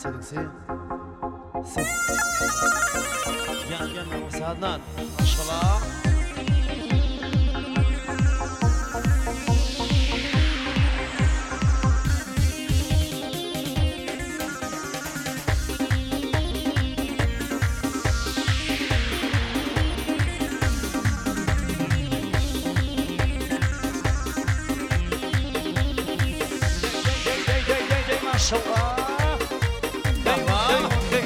سێ سێ گیان گیان مامۆستا عەدنان ماشەڵا. دەی دەی دەی دەی دەی ماشەڵا. دەی دەی دەی.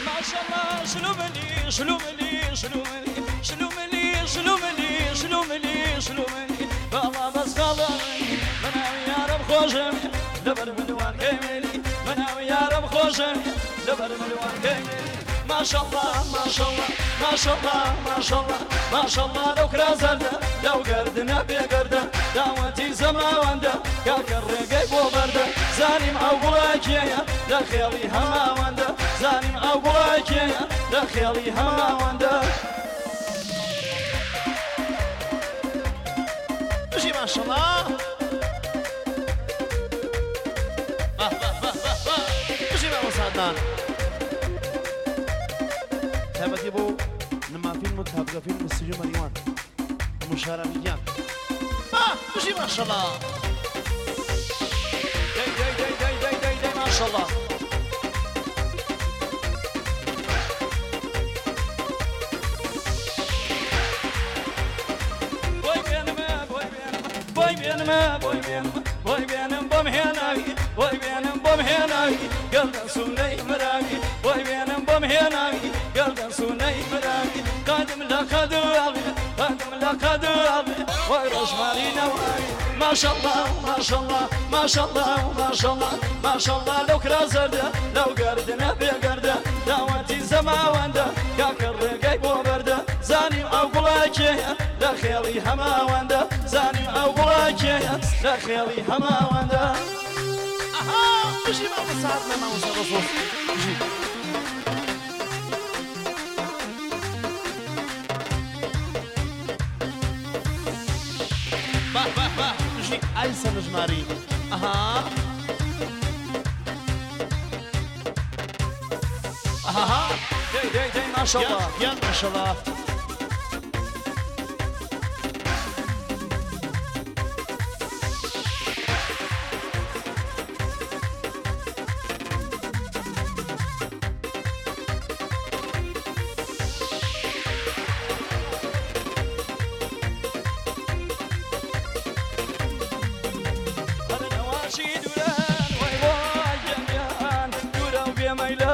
ماشەڵا شلوملی شلوملی شلوملی شلوملی شلوملی شلوملی شلوملی باڵا بەس خاڵەملی بەناوی یارم خۆشم لەبەر ملوان کەمێلی بەناوی یارم خۆشم لەبەر ملوان کەمێلی ماشەڵا ماشەڵا ماشەڵا ماشەڵا ماشەڵا لەو کرا زەردە لەو گەردنە بێگەردە داوەتی زەماوەندە کاکە ڕێگەی بۆ بەردە زانیم ئەو گوڵاکێیە لە خێڵی هەماوەندە زانیم ئەو گوڵاکێیە لە خێڵی هەماوەندە. بژی ماشەڵا. بە بە بە بە بە بژی مامۆستا عەدنان. تایبەتی بۆ نما فیلم و تابگە فیلم و ستودیۆ مەریوان هەموو شارانی گیان. بە بژی ماشەڵا. دەی دەی دەی دەی دەی دەی دەی ماشەڵا. بۆی بێنمە بۆی بێنمە بۆی بێنمە بۆی بێنمە بۆی بێنم بۆم هێناوی بۆی بێنم بۆم هێناوی گەڵدە سوونەی مراوی بۆی بێنم بۆم هێناوی گەڵدە سوونەی مراوی قادم لە قەدوڵێ قادم لە قەدوڵێ وای ڕۆژماری نەواوی ماشەڵا ماشەڵا ماشەڵا ماشەڵا ماشەڵا لەو کرا زەردە لەو گەردنە بێگەردە داوەتی زەماوەندە کاکە ڕێگەی بۆ بەردە زانیم ئەو گوڵاکێیە لە خێڵی هەماوەندە زانیم ئەو گوڵاکێیە لە خێڵی هەماوەندە. ئەها بژی مامۆستا عەدنان مامۆستا دڵسۆز بژی. بە بە بە بژی ئای سەرژماری. ئەها ئەها دەی دەی دەی گیان ماشەڵا. گیان ماشەڵا. هەر نەواشی دووران وای وای گیان گیان دوورە و بێمەیلە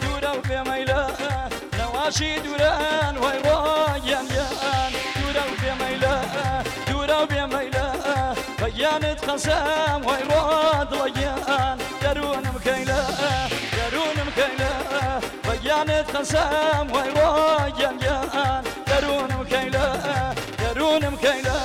دوورە و بێمەیلە نەواشی دووران وای وای گیان گیان دوورە و بێمەیلە دوورە و بێمەیلە بە گیانت قەسەم وای ڕۆ دڵە گیان دەروونم کەیلە دەروونم کەیلە بە گیانت قەسەم وای ڕۆ گیان گیان دەروونم کەیلە دەروونم کەیلە.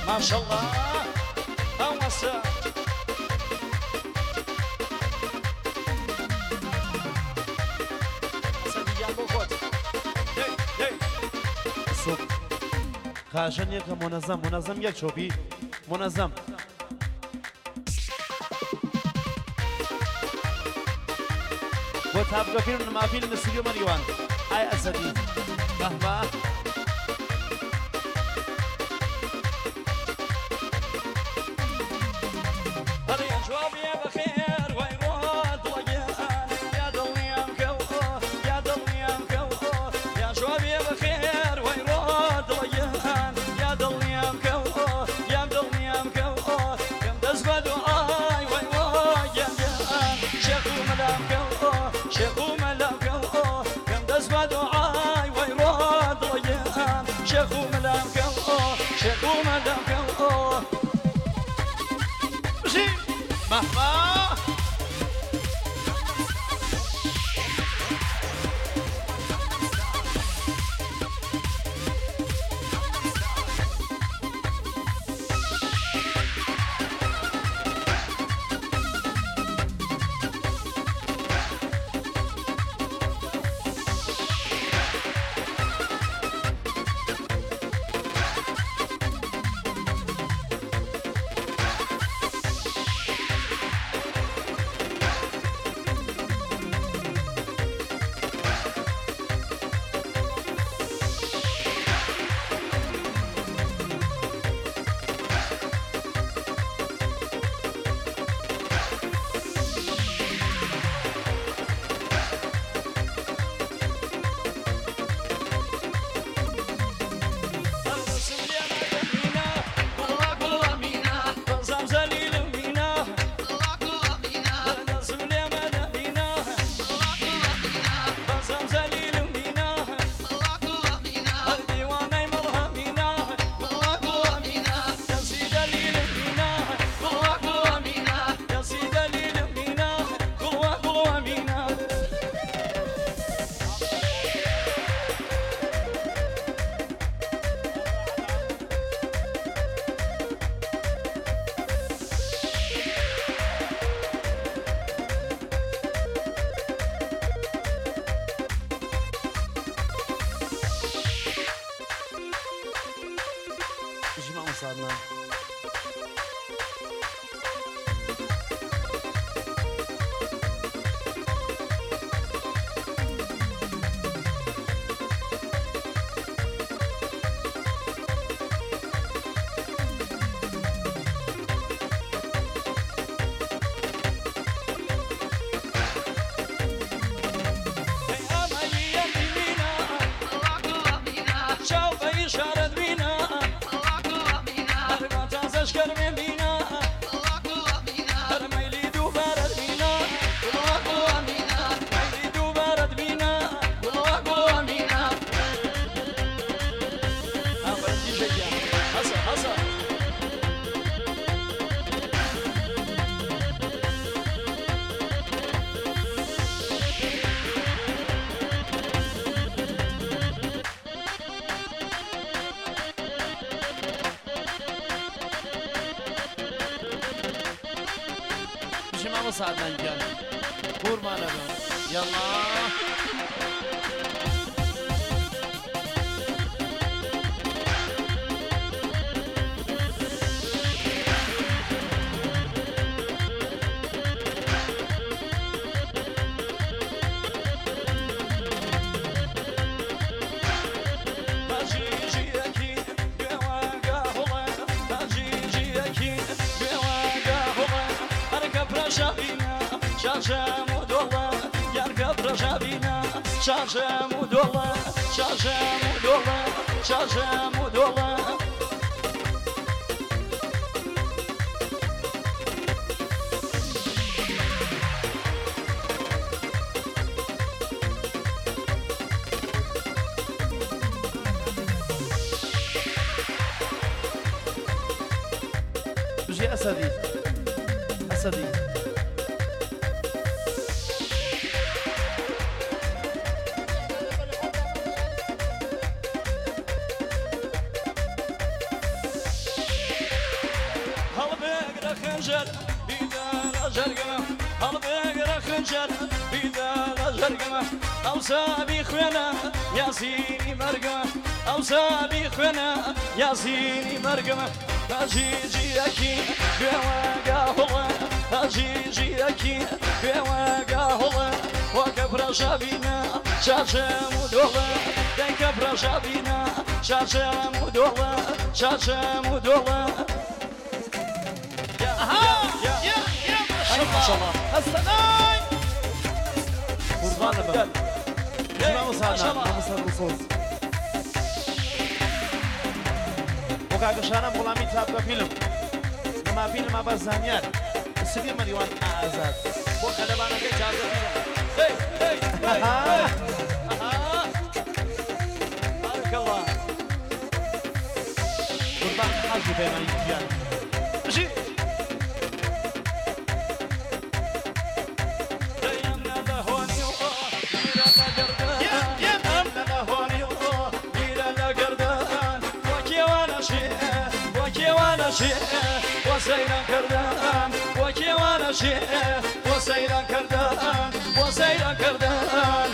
ماشەڵا ئەوەسە. ئەسەدی گیان بۆ خۆت. دەی دەی. سوپ خاشن یەکە منەزەم منەزەم یەک چۆپی منەزەم. بۆ تابگە فیلم نما فیلم ستودیۆ مەریوان ئای ئەسەدی. بە بە هەڵیان جوابێ بەخێر وای ڕۆ دڵە گیان یا دڵنیام کەو یا دڵنیام کەو یا جوابێ بەخێر وای ڕۆ دڵە گیان یا دڵنیام کەو یام دڵنیام کەو کەم دەست بە دوعای وای وای گیان گیان شێخ و مەلام کەو شێخ و مەلام کەو کەم دەست بە دوعای وای ڕۆ دڵە گیان مامۆستا عەدنان. مامۆستا عەدنان گیان قوربانە بم یاڵڵا. شاشم و دولا شاشم و دولا شاشم و دولا بجي أسدي أسدي. أوسابي خونا يا زيني مرقمة أوسابي خونا يا زيني مرقمة أجي أكي بواقا أجي أكي بواقا وكبر شابينا شاشم ودولا كبر شابينا شاشم ودولا شاشم ودولا. يا يا يا يا ما شاء الله السلام قربان مامۆستا دڵسۆز. بۆ کاکە شارام غوڵامی تاپکە فیلم نما فیلم ئابا زانیار سری مەریوان ئازاد بۆ خەلەبانەکەی تازە فیلم. هی هی بارك الله. قوربان حاجی پەیمانی گیان. بژی وسيران كردان وكيوانا شيء وسيران كردان وسيران كردان.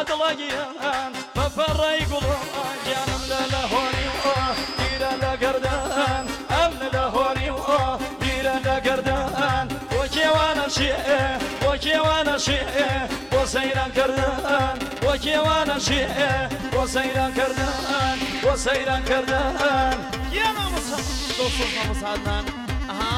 دڵگیان بەپەڕەی گوڵ گیانم لە لەهۆنی و دیرە لە گەردان ئەم لە لەهۆنی و دیرە لە گەردان بۆ کێوانە شێ بۆ کێوانە شێ بۆ سەیران کردن بۆ کێوانە شێ بۆ سەیران کردن بۆ سەیران کردن. یا مامۆستا دڵسۆز مامۆستا عەدنان. ئەها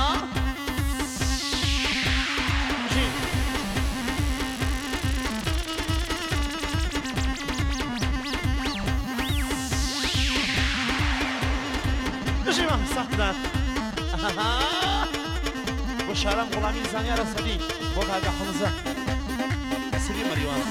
بژی مامۆستا عەدنان. بۆ شارام غوڵامی زانیارە سەدی بۆ کاکە حەمزە سری مەریوان.